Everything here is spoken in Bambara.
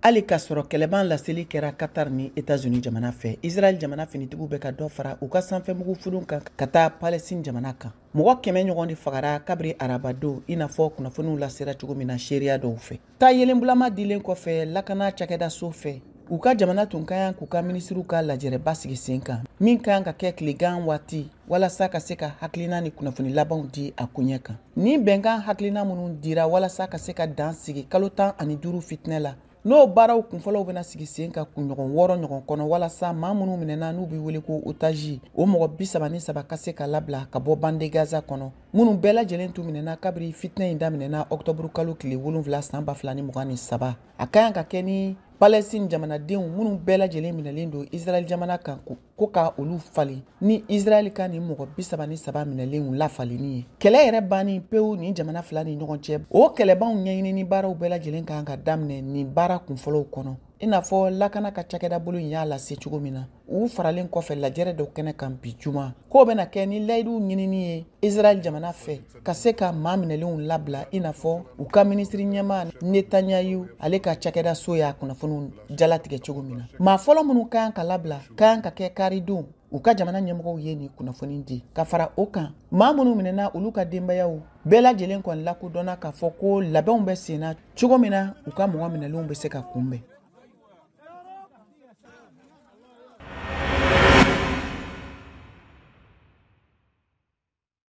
Hali k'a sɔrɔ kɛlɛban laseli kɛra Qatar ni États-Unis jamana fɛ, Israël jamana finitigiw bɛ ka dɔ fara u ka sanfɛmugu filiw kan ka taa Palestine jamana kan. Mɔgɔ 100 ɲɔgɔn de fagara kabiri arabadon, i n'a fɔ kunnafoniw lasera cogo min na seereya dɔw fɛ. Taa yelenbulama dilen kɔfɛ lakana cakɛdaso fɛ, u ka jamana tun ka kan k'u ka minisiriw ka lajɛrɛba sigi sen kan min ka kan ka kɛ tilegan waati, walasa ka se ka hakilina ni kunnafoni labanw di a koɲɛ kan. Ni bɛnkan hakilina minnu dira walasa ka se ka dan sigi kalo 15 fitinɛ la, n'o baaraw kunfɔlɔw bɛna sigi sen kan kunɲɔgɔn 6 ɲɔgɔn kɔnɔ, walasa maa minnu minɛna n'u bɛ wele ko otaji, o mɔgɔ 33 ka se ka labila ka bɔ bande Gaza kɔnɔ, minnu bɛɛ lajɛlen tun minɛna kabiri fitinɛ in daminɛna ɔkutɔburu kalo tile 7 san 2023. A ka kan ka kɛ ni Palestine jamanadenw minnu bɛɛ lajɛlen minɛlen don Israël jamana kan, ko ka olu falen ni Israël ka nin mɔgɔ 33 minɛlenw lafalenni ye. Kɛlɛ yɛrɛ banni pewu nin jamana fila ni ɲɔgɔn cɛ, o kɛlɛbanw ɲɛɲinini baaraw bɛɛ lajɛlen kan ka daminɛ nin baara kunfɔlɔw kɔnɔ, i n'a fɔ lakana ka cakɛda bolo in y'a lase cogo min na. U faralen kɔfɛ lajɛrɛ dɔ kɛnɛ kan bi juma, k'o bɛna kɛ ni layiduw ɲinini ye Israël jamana fɛ ka se ka maa minɛlenw labila, i n'a fɔ u ka minisiri ɲɛmaa Netanyahu ale ka cakɛda so y'a kunnafoniw jalatigɛ cogo min na. Maa fɔlɔ minnu ka kan ka labila ka kan ka kɛ karidon, u ka jamana ɲɛmɔgɔw ye nin kunnafoni di. Ka fara o kan, maa minnu minɛna olu ka denbayaw bɛɛ lajɛlen kɔni lakodɔnna k'a fɔ ko labɛnw bɛ sen na cogo min na u ka mɔgɔ minɛlenw bɛ se ka kunbɛn.